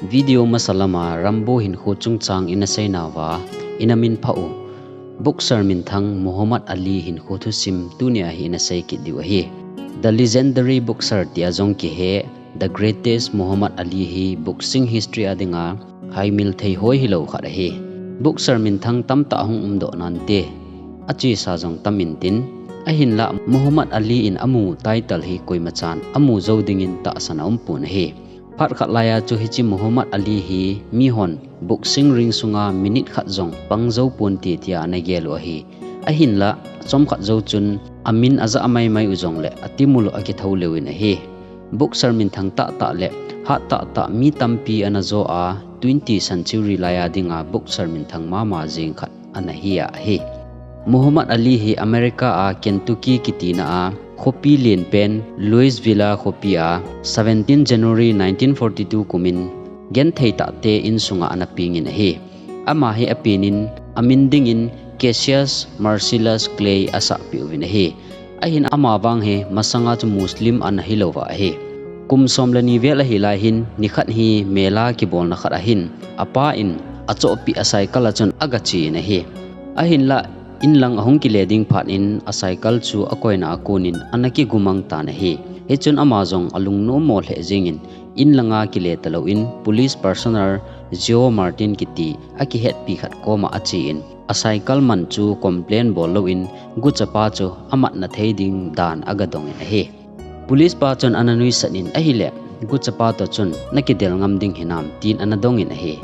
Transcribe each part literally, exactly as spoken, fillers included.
Video masa lama Rambo hinkho chungchang ina seinauva, ina minphah u boxer minthang Muhammad Ali hinkho thusim tunia hi ina sei kit diu ahi. The legendary boxer tia jong kihe, The Greatest Muhammad Ali hi boxing history a dinga haimil thei hoi hilou khat ahi. Boxer minthang tamtah hung umdoh nante, achesa jong tam intin, ahinlah Muhammad Ali in amu title hi koimachan amu jou dingin tahsan aumpon ahi. Phat khat laiya chu hiche Muhammad Ali hi mihon boxing ring sunga minute khat jong pang jou ponte tia ana gel u ahi. Ahinlah, chomkhat jou chun amin ajah maimai u jongle atimul u akithou leuvin ahi. Boxer minthang tahtah le hat tahtah mi tampi ana jo a, twenty century laiya dinga boxer minthang mama jeng khat ana hi ahi. Muhammad Ali hi America a Kentucky kitina a khopi lenpen Louisville a khopi a seventeen January nineteen forty-two kumin genthei tahte insunga ana pengin ahi. Ama hi apenin amin dingin Cassius Marcellus Clay asahpeh uvin ahi. Ahin ama vang hi masanga chu Muslim ana hilouva ahi. Kum som le ni vel ahilai hin nikhat hi mela kibolna khat ahin apa in achohpeh a cycle a chun agachen ahi. Ahinlah inlang ahung kile ding phat in a cycle chu akoina a konin ana kigumang tan ahi. Hichun ama jong alungnommo lheh jengin inlanga kile talouvin police personnel Joe Martin kiti akihetpi khat koma achen, a cycle man chu complain bol louvin guchapa chu amatna thei ding dan agadongin ahi. Police pa chun ana nuisat in ahile, guchapa toh chun nakidel ngam ding hinam tin ana dongin ahi.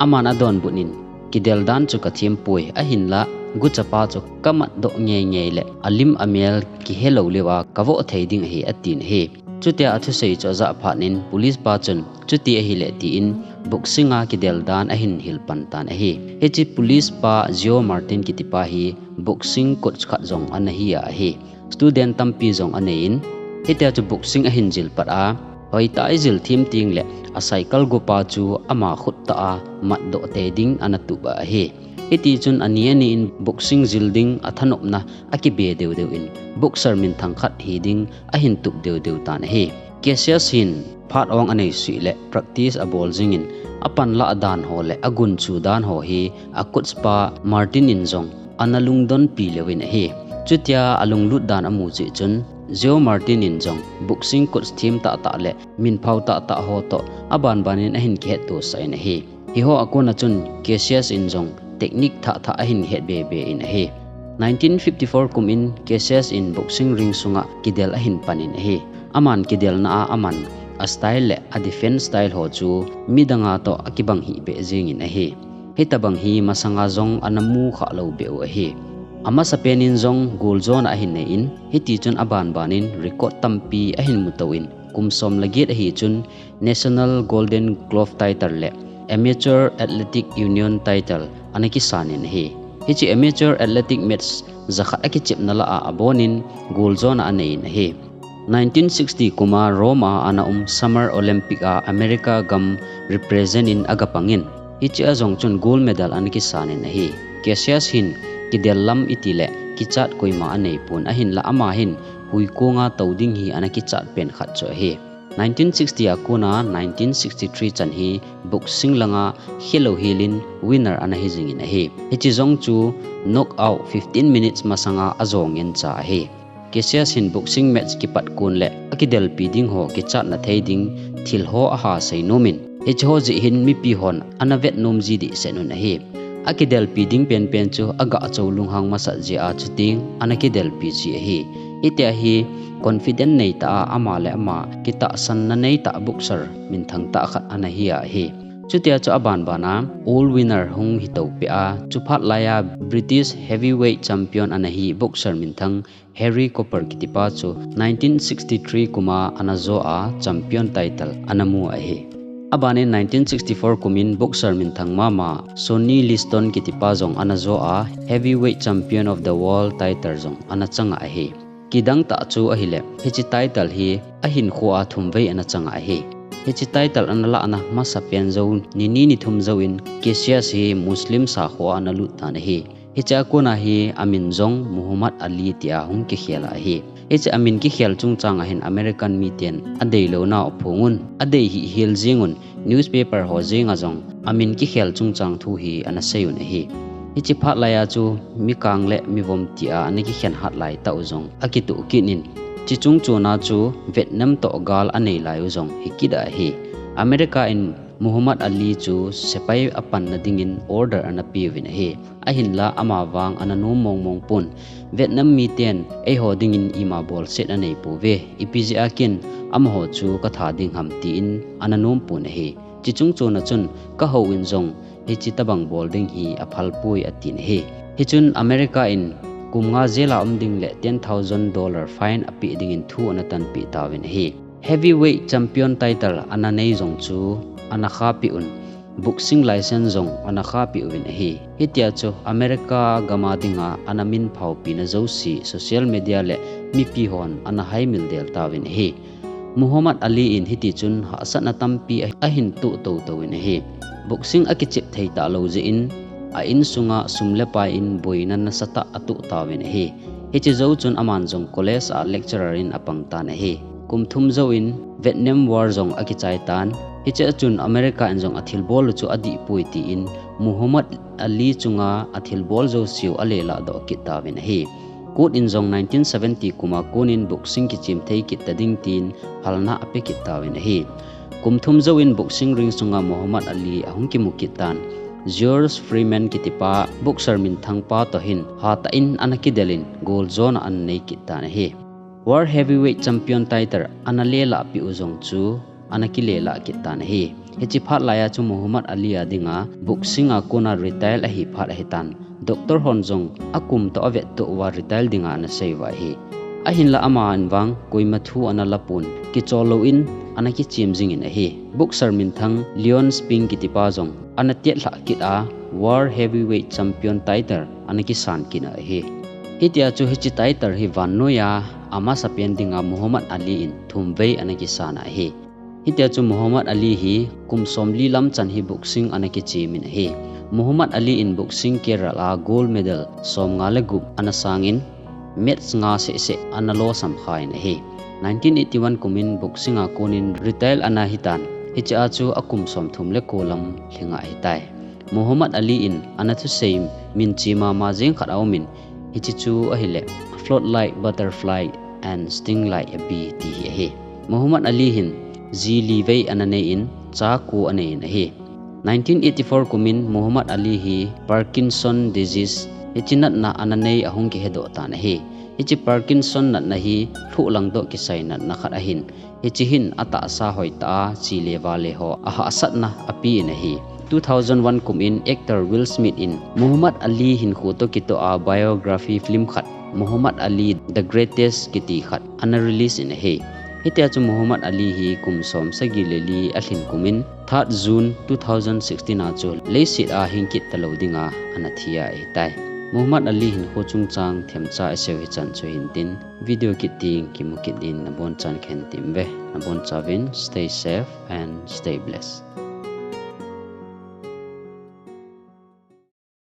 Aman adonbut in, kidel dan chu kathem poi, ahinlah guchapa chu kamatdoh ngeingei le alim amel kihelou leuva kavoh thei ding ahi atin ahi. Chutia athusei chu ajah phat in police pa chun chuti ahile tin boxing a kidel dan ahin hilpan tan ahi. Hiche police pa Joe Martin kitipa hi boxing coach khat jong ana hi ahi. Student tampi jong aneiyin, hitia chu boxing ahin jil pat a, hoitah a ijil them tengle a cycle gupa chu ama khut tah a matdoh tei ding ana tup ahi. Hitichun ani ani in boxing jil ding athanopna akibe deudeuvin boxer minthang khat hi ding ahin tup deudeu tan ahi. Cassius hin phat ong anei suh le practice abol jingin apanlah dan ho le agunchu dan ho hi a coach pa Martin in jong ana lungdonpi leuvin ahi. Chutia alunglut dan amu cheh chun Joe Martin in jong boxing coach them tahtah le minphao tahtah ho toh abanbanin ahin kihettosah in ahi. Hiho a kona chun Cassius in jong technique thahthah ahin het bebe in ahi. Nineteen fifty-four kumin Cassius in boxing ring sunga kidel ahin panin ahi. Aman kidelna a aman a style le a defense style ho chu midanga toh akibang hihbeh jengin ahi. Hitobang hi masanga jong ana mukhah loubeh u ahi. Amasapen in jong goljona ahin neiyin, hitichun abanbanin record tampi ahin mutouvin, kum som le get ahi chun National Golden Glove title le Amateur Athletic Union title ana kisanin ahi. Hiche amateur athletic match jakhat akichepna lah a abonin goljona aneiyin ahi. Nineteen sixty kuma Rome a ana um Summer Olympic a America gam represent in agapangin, hichea jong chun gold medal ana kisanin ahi. Cassius hin kidel lam itile kichat koima aneipon, ahinlah ama hin huikonga tou ding hi ana kichat pen khat chu ahi. Nineteen sixty a kona nineteen sixty-three chan hi boxing langa khelou helin winner ana hijingin ahi. Hiche jong chu knockout fifteen minutes masanga ajo ngencha ahi. Cassius hin boxing match kipat kon le akidelpi ding ho kichatna thei ding thil ho aha seinomin, hiche ho jeh hin mipi hon ana vetnom ji dehset un ahi. Akidelpi ding penpen chu agah chou lunghang masat jeh a chuteng ana kidelpi ji ahi. Hitia hi confident neitah a ama le ama kitahsanna neitah boxer minthang tah khat ana hi ahi. Chutia chu abanbana all winner hung hitopeh a, chuphat laiya British heavyweight champion ana hi boxer minthang Harry Cooper kitipa chu nineteen sixty-three kuma ana jo a champion title ana mu ahi. Abanin nineteen sixty-four kumin boxer minthang mama Sonny Liston kitipa jong ana jo a heavyweight champion of the world title jong ana changa ahi. Kidang tah chu ahile, hiche title hi ahinkhoa thumvei ana changa ahi. Hiche title ana lahna masapen jou, nini nithum jouvin Cassius hi Muslim sakhoa ana lut tan ahi. Hichea kona hi amin jong Muhammad Ali tia hung kikhel ahi. Hiche amin kikhel chungchang a hin American miten adeilouna aphong un, adei hihel jeng un, newspaper ho jenga jong amin kikhel chungchang thu hi ana sei un ahi. Hiche phat laiya chu mikang le mivom tia ana kikhen hat lai tah u jong akitoh kit in, hiche chung chona chu Vietnam toh gal anei lai u jong hi kit ahi. America in Muhammad Ali chu sepai apanna dingin order ana peuvin ahi. Ahinla amavang ana nom mongmong pon, Vietnam miten eiho dingin ima bolset anei pouve, ipi jeh a kin amaho chu katha ding ham tin ana nom pon ahi. Hiche chung chona chun kahou in jong hiche tabang bol ding hi aphal poi atin ahi. Hichun America in kum nga jail a um ding le ten thousand dollar fine apeh dingin thu ana tanpeh tauvin ahi. Heavyweight champion title ana nei jong chu ana khahpeh un, boxing license jong ana khahpeh uvin ahi. Hitia chu America gam a dinga ana min phaopina jouse social media le mipi hon ana haimil del tauvin ahi. Muhammad Ali in hitichun hahsatna tampi ahin toh toutouvin ahi. Boxing akichep thei talou jeh in a insunga sum le pai in boina nasatah atoh tauvin ahi. Hiche jou chun aman jong college a lecturer in apang tan ahi. Kum thum jouvin Vietnam War jong akichai tan. Hichea chun America in jong athilbol u chu adihpoi tin Muhammad Ali chunga athilbol jouseu alelah doh kit tauvin ahi. Court in jong nineteen seventy kuma konin boxing kichem thei kit tading tin phalna ape kit tauvin ahi. Kum thum jouvin boxing ring sunga Muhammad Ali ahung kimu kit tan. George Foreman kitipa boxer minthang pa toh hin hatah in ana kidelin gol jona ana nei kit tan ahi. World Heavyweight Champion title ana lelahpeh u jong chu ana kilelah kit tan ahi. Hiche phat laiya chu Muhammad Ali a dinga boxing a kona retire ahi phat ahitan. Doctor hon jong akum toh avettoh uva retire dinga ana sei uva ahi. Ahinla aman vang koima thu ana lapon, kichol louvin ana kichem jingin ahi. Boxer minthang Leon Spinks kitipa jong ana tetlhah kit a, World Heavyweight Champion title ana kisan kit ahi. Hitia chu hiche title hi vannoiya amasapen dinga Muhammad Ali in thumvei ana kisan ahi. Hitia chu Muhammad Ali hi kum somli lam chan hi boxing ana kichemin ahi. Muhammad Ali in boxing career a gold medal somnga le gup ana sangin, match nga sehseh ana losam khan ahi. Nineteen eighty-one kumin boxing a konin retire ana hitan. Hichea chu akum somthum le ko lam lhinga ahitai. Muhammad Ali in ana thusei minche mama jeng khat aumin, hiche chu ahile, Float like butterfly and sting like a bee ti hi ahi. Muhammad Ali hin ji livei ana neiyin, cha ko aneiyin ahi. Nineteen eighty-four kumin Muhammad Ali hi Parkinson disease, hiche natna ana nei ahung kihedoh tan ahi. Hiche Parkinson natna hi lhuh langdoh kisai natna khat ahin, hiche hin atahsa hoitah a che le vale ho ahahsatna apen ahi. Two thousand one kumin actor Will Smith in Muhammad Ali hinkho toh kitoh a biography film khat, Muhammad Ali The Greatest kiti khat ana release in ahi. Hitia chu Muhammad Ali hi kum somsagi le li alhin kumin, third June two thousand sixteen a chu leiset a hingkit talou dinga ana thi ahitai. Muhammad Ali hinkho chungchang themcha iseiu hichan chu hintin, video kit ding kimu kit din nabonchan kahin temve. Nabonchauvin stay safe and stay blessed.